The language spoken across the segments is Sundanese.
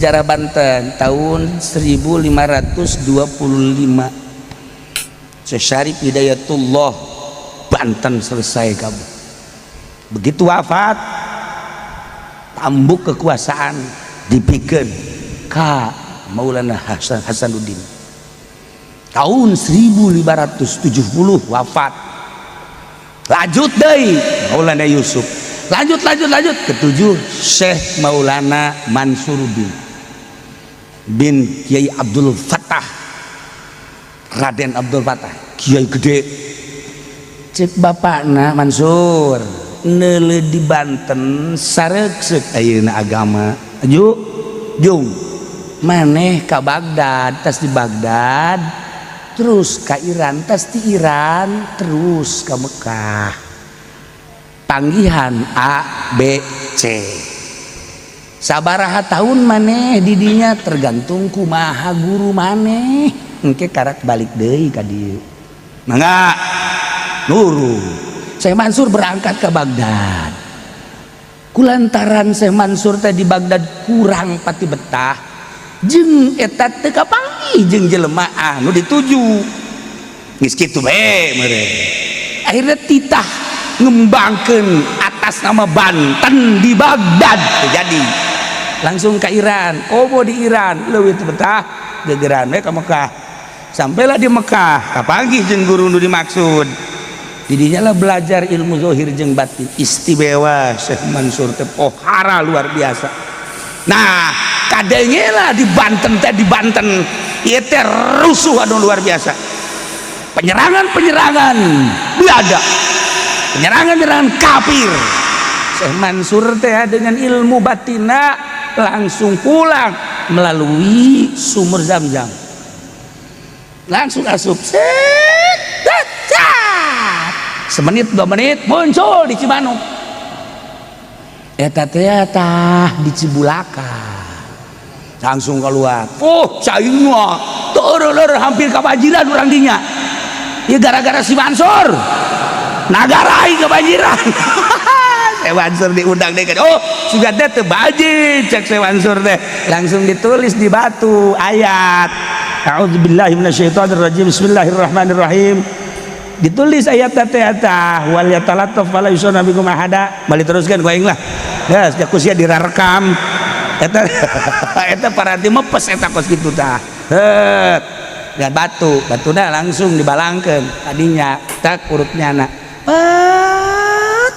Sejarah Banten tahun 1525, Syekh Syarif Hidayatullah, Banten selesai kamu. Begitu wafat, tambuk kekuasaan dipikeun ka Maulana Hasan Hasanuddin. Tahun 1570 wafat, lanjut deui Maulana Yusuf, lanjut, lanjut, lanjut, ketujuh Syekh Maulana Mansuruddin bin Kiai Abdul Fattah, Raden Abdul Fattah, Kiai gede. Cek bapakna, "Mansur, neuleu di Banten sareuk ayeuna agama aju jung maneh ka Baghdad, tas di Baghdad terus ka Iran, tas di Iran terus ke Mekah, panggihan A B C. Sabaraha tahun maneh didinya tergantung kumaha guru maneh. Engke karak balik deui ka dieu." Mangga nuru. Syekh Mansur berangkat ke Baghdad. Kulantaran Syekh Mansur teh di Baghdad kurang pati betah jeung eta teu kapanggih jeung jelema anu dituju, geus kitu bae meureun. Akhirnya titah ngembangkeun atas nama Banten di Baghdad terjadi. Langsung ke Iran, komo di Iran leuwih teu betah, gegeran we ka Mekah. Sampailah di Mekah, kapanggih jeung guru nu dimaksud. Didinya lah belajar ilmu zohir jeung batin. Istimewa Syekh Mansur teh, pohara luar biasa. Nah, kadenge lah di Banten teh, di Banten ieu teh rusuh anu luar biasa, penyerangan-penyerangan Belanda, penyerangan-penyerangan kafir. Syekh Mansur teh dengan ilmu batina langsung pulang melalui sumur Zam-Zam, langsung asup set, semenit 2 menit muncul di Cimanuk eta teh, tah di Cibulakan langsung keluar. Oh, cai mah turun hampir kebanjiran urang dinya ya, gara-gara si Mansur nagara aing kebanjiran. Syekh Mansur diundang deh. "Oh, sudah teh teu banjir," cek Syekh Mansur teh. Langsung ditulis di batu ayat A'udzubillahi minasyaitonirrajim, bismillahirrahmanirrahim. Ditulis ayat teh eta wal yatalattaf wala yusonna bikum ahada. Balik teruskan ku aing lah ya, sejak usia direkam eta eta paranti mepes eta kos kitu tah. Het, dan batu batuna langsung dibalangkeun tadinya tak urutnya na pat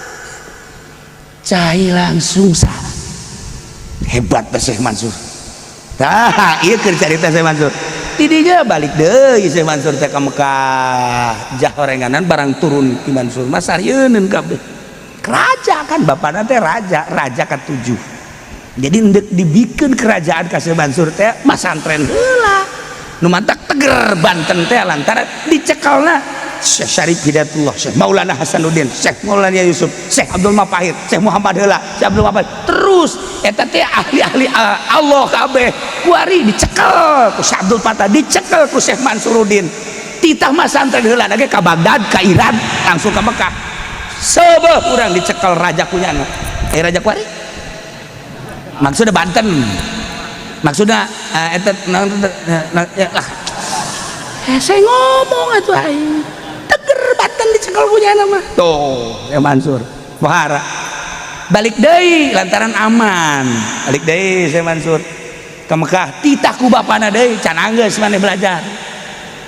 cai langsung sah. Hebat teh Syekh Mansur. Tah, ieu keur carita Syekh Mansur. Tidinya balik deui Syekh Mansur teh ka Mekah, jah horenganan barang turun di Mansur mah sarieun kabeh. Raja kan bapakna teh raja, raja katujuh. Jadi ndek dibikin kerajaan ka Syekh Mansur teh masantren heula. Nu mantak teger Banten teh lantaran dicekalna Syekh Syarif Hidayatullah, Syekh Maulana Hasanuddin, Syekh Maulana Yusuf, Syekh Abdul Mapahir, Syekh Muhammad heula, Syekh Abdul Mapahir. Terus eta teh ahli-ahli Allah kabeh. Kuari dicekel ku Syekh Abdul Fatah, dicekel ku Syekh Mansuruddin. Titah masantren heula ge ka Baghdad, ka Iran, langsung ka Mekah. Seubeuh urang dicekel raja kunyana. Eh, raja kuari? Maksudnya Banten. Maksudnya eta ya lah. Eh, saya ngomong atuh aing. Teger Banten dicekel punya nama. Tuh, ya Mansur. Pohara. Balik deui lantaran aman. Balik deui Syekh Mansur ke Mekah, titah ku bapana deui, "Can anggeus maneh belajar.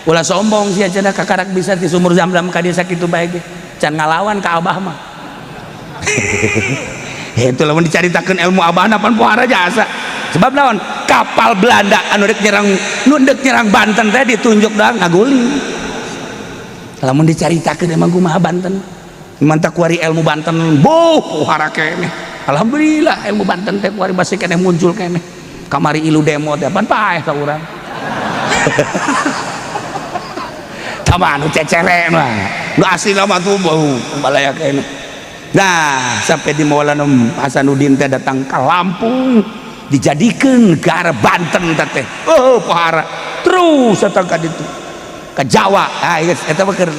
Ulah sombong sia cenah, kakarak bisa di sumur Zam-Zam ka dieu sakitu bae ge. Can ngalawan ka abah mah." Itu lamun dicaritakeun ilmu abahna pan pohara jasa. Sebab naon? Kapal Belanda anu rek nyerang, nu deuk nyerang Banten teh ditunjuk doang ngaguling. Lamun dicaritakeun emang kumaha Banten, mantak kuari ilmu Banten boh pohara keneh. Alhamdulillah ilmu Banten teh kuari masih keneh muncul keneh. Kamari ilu demo teh pan paeh ka urang. Tama anu cecere mah nu asli mah tuh bau balaya keneh. Nah, sampai di Maulana Hasanuddin teh datang ke Lampung, dijadikan negara Banten teh. Oh, pohara. Terus datang ka ditu ke Jawa. Ah, geus eta mah keur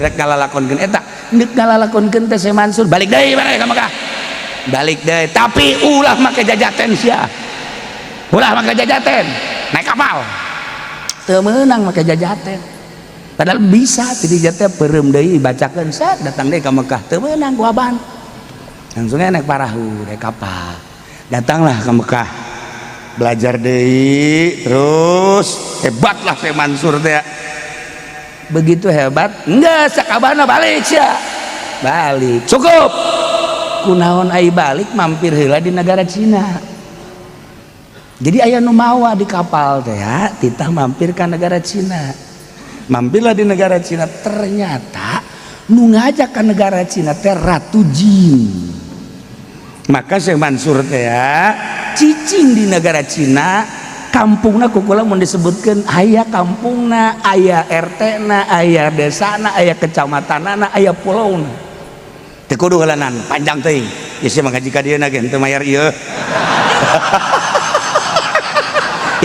rek ngalalakonkeun eta. Neuk ngalalakonkeun teh Syekh Mansur balik deui mana ka Mekah. Balik deui, tapi ulah make jajaten sia. Ulah make jajaten, naik kapal. Teu meunang make jajaten. Padahal bisa ti dinya teh peureum deui bacakeun set datang deui ka Mekah, teu meunang ku aban. Langsungnya naik parahu, naik kapal. Datanglah ke Mekah. Belajar deui terus hebatlah Syekh Mansur teh. Begitu hebat, enggak sakabana balik sia. Balik. Cukup. Kunaon ai balik mampir heula di negara Cina. Jadi aya nu mawa di kapal teh ya, titah mampir ka negara Cina. Mampirlah di negara Cina, ternyata nu ngajak ke negara Cina teh Ratu Jin. Maka Syekh Mansur teh ya, cicing di negara Cina, kampungna kukula mun disebutkeun aya kampungna, aya RT na, aya desana, aya kecamatanana, aya pulauna. Teu kudu heulanan panjang teuing. Ieu sih mah ngaji ka dieu ge teu mayar ieu.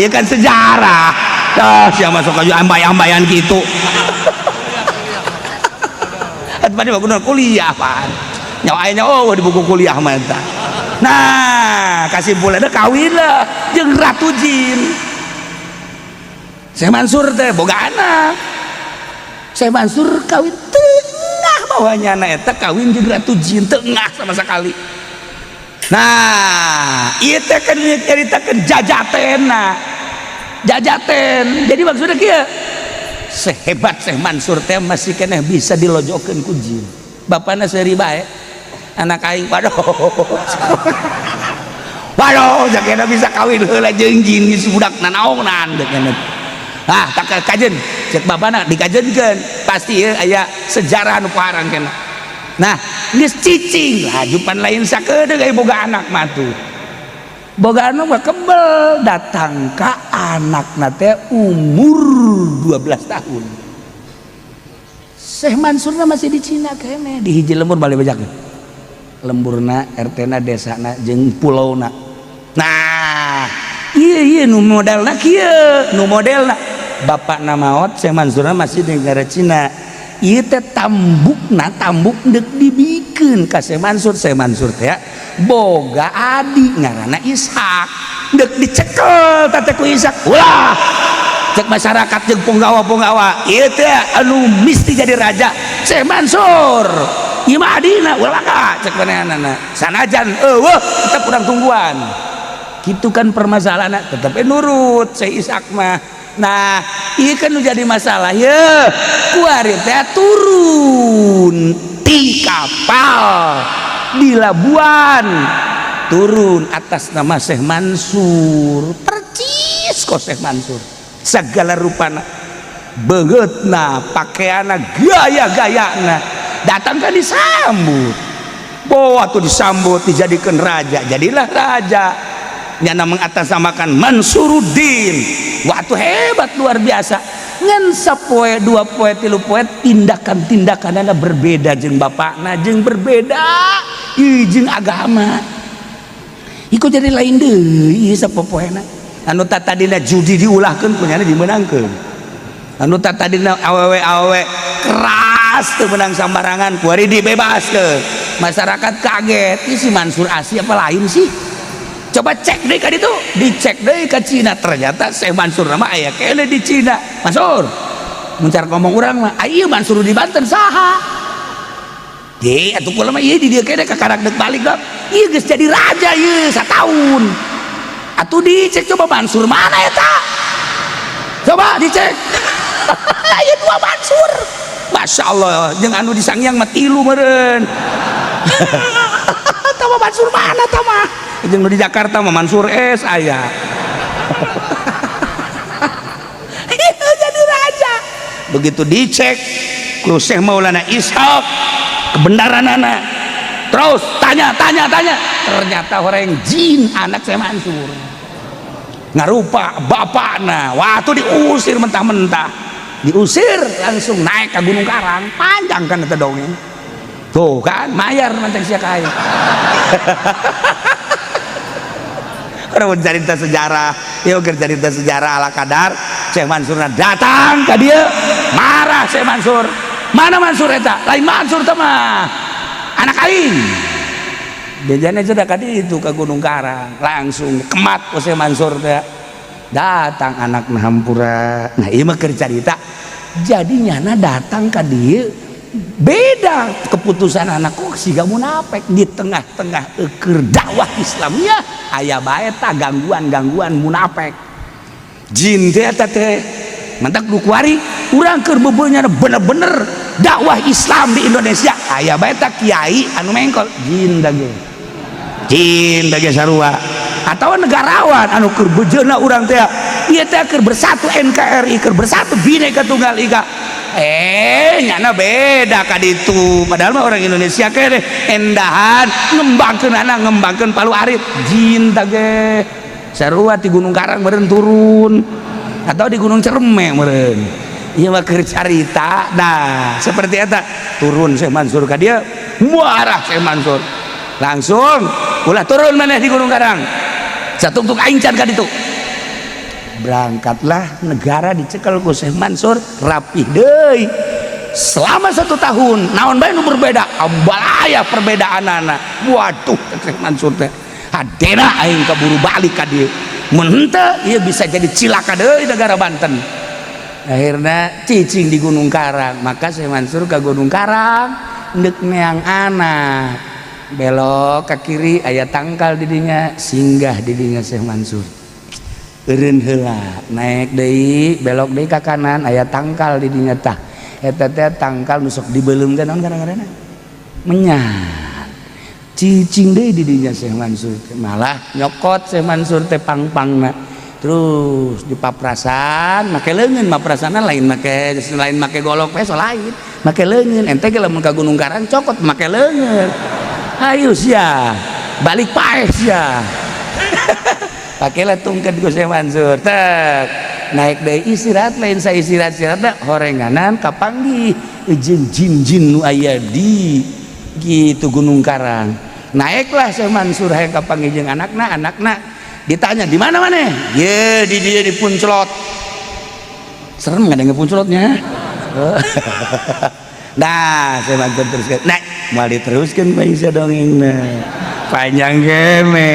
Ieu kan sejarah. Dah sia masuk aja ambay-ambayan gitu. Atuh mah kudu kuliah pan. Nyawa aya oh di buku kuliah mah eta. Nah, kasimpulanna kawin lah jeung Ratu Jin. Syekh Mansur teh boga anak. Syekh Mansur kawin tengah bawahnya na eta kawin jeung Ratu Jin tengah sama sekali. Nah, ieu teh kan nyaritakeun jajatena. Jajaten. Jadi maksudnya kieu, sehebat Syekh Mansur teh masih keneh bisa dilojokeun ku jin. Bapana seuri bae. Anak aing waduh. Waduh, jakena bisa kawin heula jeung jin geus budak nanaonan deuk. Ah, tak kajen. Cek bapana dikajenkeun. Pasti ieu aya sejarah anu parang kena. Nah, geus cicing laju pan lain sakedeung aya boga anak mah tuh. Boga anak mah kebel datang ka anakna teh umur 12 tahun. Syekh Mansurna masih di Cina kene di hiji lembur balik bejak. Lemburna, RT-na, desana jeung pulauna. Nah, ieu ieu nu modelna kieu, nu modelna bapakna maot Syekh Mansurna masih di negara Cina. Ieu teh tambukna tambuk deuk dibikeun ka Syekh Mansur. Syekh Mansur teh boga adi ngaranna Ishak. Deuk dicekel teh ku Ishak. Ulah cek masyarakat jeung punggawa-punggawa ieu teh anu misti jadi raja Syekh Mansur. Ieu mah adina ulah ka cek manehanana. Sanajan eueuh tetep urang tungguan. Kitu kan permasalahanna tetep nurut Syekh Ishak mah. Nah, ieu kan nu jadi masalah ye. Kuari teh turun ti kapal di Labuan turun atas nama Syekh Mansur, percis kok Syekh Mansur segala rupana, beungeutna, pakaianna, gaya-gayana, datang kan disambut. Bawa tuh disambut dijadikan raja, jadilah raja. Nyana mengatasnamakan Mansuruddin. Waktu hebat luar biasa. Ngan sapoe dua poe tilu poe tindakan-tindakanana berbeda jeung bapakna, jeung berbeda jeung agama. Iku jadi lain deui sapopoena. Anu tadina judi diulahkeun kunyana dimeunangkeun. Anu tadina awewe-awewe keras teu meunang sambarangan kuari dibebaskeun. Masyarakat kaget, ih si Mansur asli apa lain sih? Coba cek deh ka ditu, dicek deh ke Cina, ternyata Syekh Mansur nama aya kene di Cina. Mansur muncar ngomong urang mah, ieu Mansur di Banten saha? Deh, atuh kula mah ieu di dieu kene kakarak deuk balik dong. Ieu geus jadi raja ieu sataun. Atuh dicek coba Mansur mana eta? Coba dicek. Aya dua Mansur. Masya Allah, jeung anu di Sangiang mah tilu meureun. Tama Mansur mana tama? Jeung di Jakarta mah Mansur S aya. Jadi raja. Begitu dicek ku Syekh Maulana Ishaq kebenaran anak. Terus tanya tanya tanya, ternyata orang jin anak Syekh Mansur. Ngarupa bapakna, waktu diusir mentah-mentah. Diusir langsung naik ke Gunung Karang, panjang kan itu dongeng. Tuh kan, mayar mancing sia kain. Orang cerita sejarah, yuk cerita sejarah ala kadar. Syekh Mansur datang ke dia, marah Syekh Mansur. Mana Mansur eta? Lain Mansur teh mah. Anak aing. Bejana sudah kadi itu ke Gunung Karang, langsung kemat ku Syekh Mansur teh. Datang anak hampura. Nah, ieu mah keur carita. Jadi nyana datang ka dieu, beda keputusan anakku siga munafik di tengah-tengah keur dakwah Islamnya, aya bae ta gangguan-gangguan munafik jin teh. Eta teh mantak nu kuari urang keur beubeulnya bener-bener dakwah Islam di Indonesia, aya bae ta kiai anu mengkol, jin dage, jin dage sarua, atau negarawan anu keur bejeuna urang teh, ieu teh keur bersatu NKRI, keur bersatu Bhinneka Tunggal Ika, eh nyana beda ka ditu. Padahal mah orang Indonesia kene endahan ngembangkeun anak, ngembangkeun palu arit, jin tage sarua di Gunung Karang meureun turun atau di Gunung Cerme meureun. Ieu mah keur carita. Nah, seperti eta turun Syekh Mansur ka dieu, muarah Syekh Mansur langsung, "Ulah turun maneh di Gunung Karang, satungtung aing can ka ditu." Berangkatlah, negara dicekel ku Syekh Mansur, rapih deui selama satu tahun. Naon bae nu berbeda, ambalaya perbedaan anak. Waduh, Syekh Mansur teh, hadena aing kaburu balik ka dieu, mun henteu ieu bisa jadi cilaka deui negara Banten. Akhirnya cicing di Gunung Karang. Maka Syekh Mansur ke Gunung Karang ndek neang anak, belok ke kiri aya tangkal didinya, singgah didinya Syekh Mansur, eureun heula. Naik deui, belok deui ka kanan, aya tangkal didinya. Tah, eta teh tangkal nu sok dibeuleum teh naon kadang-kadang, menyan. Cicing deui didinya Syekh Mansur teh. Malah nyokot Syekh Mansur teh pang-pangna, terus dipaprasan make leungeun. Maprasana lain make, lain make golok peso, lain, make leungeun. Ente ge lamun ka Gunung Karang cokot make leungeun, ayo sia balik paeh sia. Pakailah tungket ku Syekh Mansur tek, naik deui, istirahat. Lain saya istirahat, istirahat horenganan kapanggih jeung jin-jin nu aya di gitu Gunung Karang. Naiklah Syekh Mansur hayang kapanggih jeung anakna. Anakna ditanya, "Di mana mana?" "Ye, di dia, di Punclot." Serem nggak ada Punclotnya. Nah, Syekh Mansur teruskan. Nah, mau diteruskan Pak Isa, dongeng panjang kene.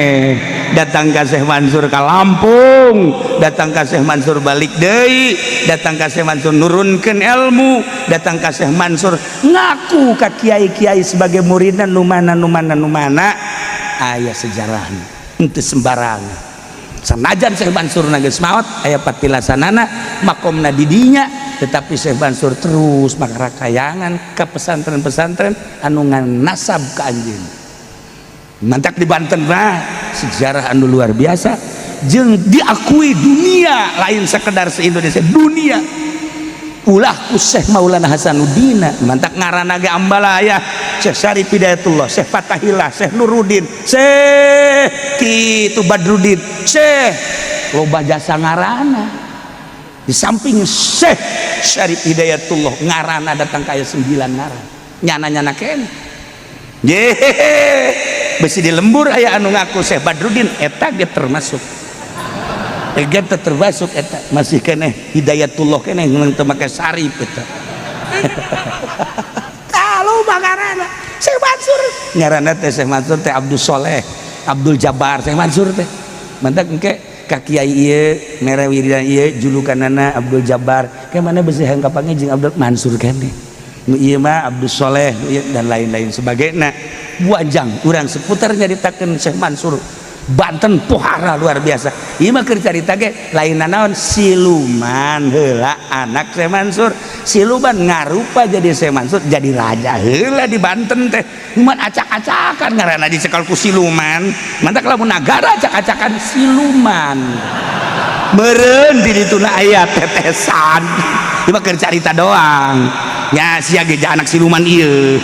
Datang ke Syekh Mansur ke Lampung, datang ke Syekh Mansur balik deui, datang ke Syekh Mansur nurunkeun ilmu, datang ke Syekh Mansur ngaku ka kiai-kiai sebagai muridna, nu mana, nu mana, nu mana. Aya sejarahna, henteu sembarangan. Sanajan Syekh Mansur geus maot, aya patilasanana, makomna di dinya, tetapi Syekh Mansur terus makarakayangan ke pesantren-pesantren anu ngan nasab ka anjeun. Mantak di Banten mah sejarah anu luar biasa jeung diakui dunia, lain sekedar se Indonesia, dunia, ulah ku Syekh Maulana Hasanuddin. Mantak ngaranna ge ambalaya, Syekh Syarif Hidayatullah, Syekh Fatahillah, Syekh Nuruddin, Syekh kitu Badruddin, Syekh loba jasa ngaranna. Di samping Syekh Syarif Hidayatullah, ngaranna datang kaya sembilan ngaran, nyana-nyana kene. Yehehe, besi di lembur aya anu ngaku Syekh Badruddin, eta ge termasuk, eta termasuk, eta masih keneh Hidayatullah keneh, teu make Syarif eta. Kalau ngaranna Syekh Mansur, ngaranna teh Syekh Mansur teh Abdul Soleh Abdul Jabbar. Syekh Mansur teh mantak engke ka kiai ieu mere wiridan ieu, julukanana Abdul Jabbar. Ke mana besi hayang kapanggih jeung Abdul Mansur keneh, nu ieu mah Abdul Soleh dan lain-lain sebagainya. Buanjang urang seputar nyaritakeun Syekh Mansur Banten, pohara luar biasa. Ieu mah keur carita ge lain naon, siluman heula anak Syekh Mansur, siluman ngarupa jadi Syekh Mansur, jadi raja heula di Banten teh. Cuman acak-acakan ngaranna dicekal ku siluman. Mantak lamun nagara acak-acakan, siluman meureun di dituna aya tetesan. Ieu mah keur carita doang ya, sia ge anak siluman ieu.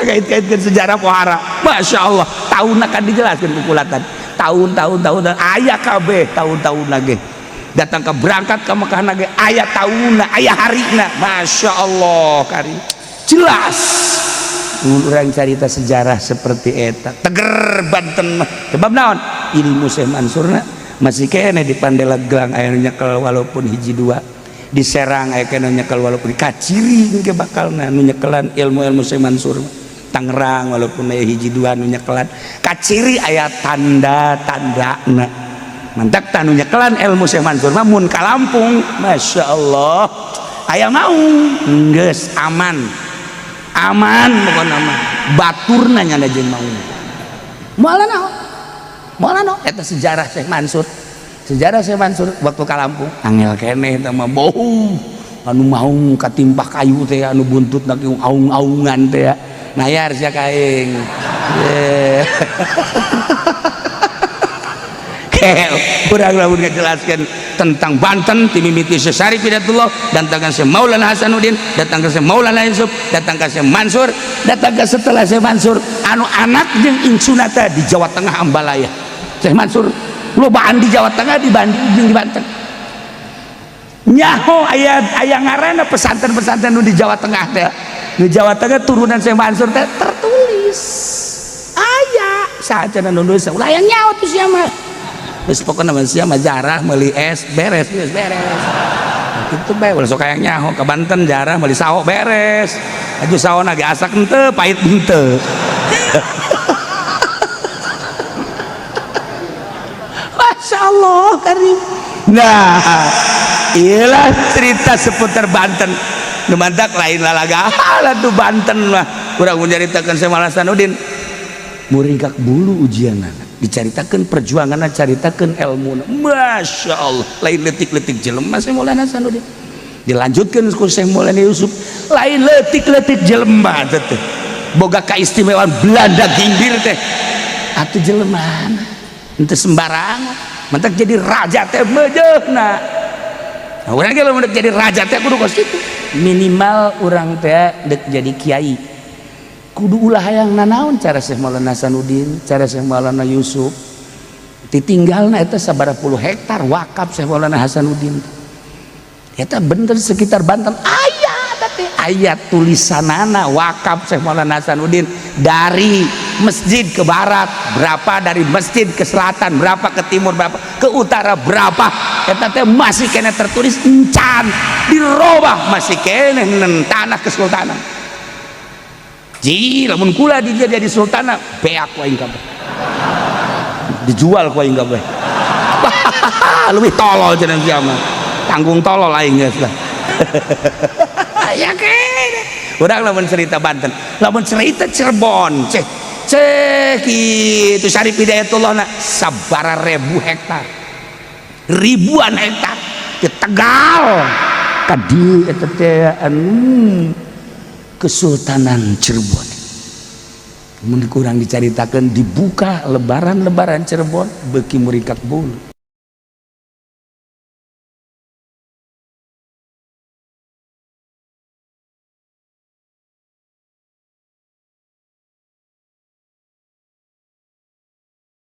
Kait-kaitkan sejarah pohara, masya Allah. Tahun akan dijelaskan kukulatan tahun-tahun tahun aya kabeh tahun-tahun lagi datang ke berangkat ke Mekah lagi aya tahun, aya harina. Masya Allah, kari jelas orang cerita sejarah seperti eta teger Banten mah. Sebab naon, ilmu Syekh Mansurna masih kene di Pandeglang aya nyekel walaupun hiji dua, di Serang aya kene nyekel walaupun kaciri ke bakalna nu nyekelan ilmu-ilmu Syekh Mansur. Tangerang walaupun aya hiji dua nu nyekelan, kaciri aya tanda-tandana. Mantak tanu nyekelan ilmu Syekh Mansur mah mun ka Lampung, Masya Allah, aya maung geus aman aman pokona mah, baturna nyana jeung maung moal naon, moal naon. Eta sejarah Syekh Mansur, sejarah Syekh Mansur waktu ka Lampung angel keneh eta mah. Bohong anu maung katimpah kayu teh, anu buntutna aung-aungan teh, nayar sia ka aing. Kel kurang lamun ngajelaskeun tentang Banten ti mimiti Syekh Syarif Hidayatullah, datang ke Syekh Maulana Hasanuddin, datang ke Syekh Maulana Yusuf, datang ke Syekh Mansur, datang ke setelah Syekh Mansur anu anak jeung incuna teh di Jawa Tengah Ambalaya. Syekh Mansur lobaan di Jawa Tengah dibanding jeung di Banten. Nyaho aya aya ngaranna pesantren-pesantren nu di Jawa Tengah teh, di Jawa Tengah turunan Syekh Mansur teh tertulis aya saacana nu nulis. Ulah yang nyaho tuh sia mah. Geus pokona mah sia mah jarah meuli es beres, geus beres kitu bae. Ulah sok hayang nyaho ka Banten, jarah meuli sawo beres. Aju sawo ge asak henteu, pahit henteu. Masya Allah karim. Nah, iyalah cerita seputar Banten nu mantak lain lalaga lah tuh Banten mah. Kurang menceritakan Syekh Hasanuddin muringkak bulu ujianana, dicaritakeun perjuanganna, caritakeun ilmuna, Masya Allah, lain letik-letik jelema Syekh Maulana Hasanuddin. Dilanjutkan ku Syekh Maulana Yusuf, lain letik-letik jelema teh, boga keistimewaan Belanda ginggir teh atuh jelema henteu sembarangan. Mantak jadi raja teh meujeuhna. Nah, urang ge lamun jadi raja teh kudu kos kitu. Minimal urang teh dek jadi kiai kudu ulah hayang nanaon cara Syekh Maulana Hasanuddin, cara Syekh Maulana Yusuf. Ditinggalna eta sabaraha puluh hektar wakaf Syekh Maulana Hasanuddin. Eta bener sekitar Banten aya teh, aya tulisanana wakaf Syekh Maulana Hasanuddin dari masjid ke barat berapa, dari masjid ke selatan berapa, ke timur berapa, ke utara berapa. Eta teh masih kena tertulis, encan dirobah, masih kena tanah kesultanan. Ji lamun kula di dia jadi sultana, beak ku aing kabeh, dijual ku aing kabeh. Lebih tolol cenah sia mah, tanggung tolol aing geus lah ya. Kene urang lamun cerita Banten. Lamun cerita Cirebon, ceh ceh kitu Syarif Hidayatullah na sabara ribu hektar, ribuan hektar di Tegal ka dieu eta teh anu Kesultanan Cirebon. Mun kurang dicaritakeun dibuka lebaran-lebaran Cirebon beuki muringkak bulu.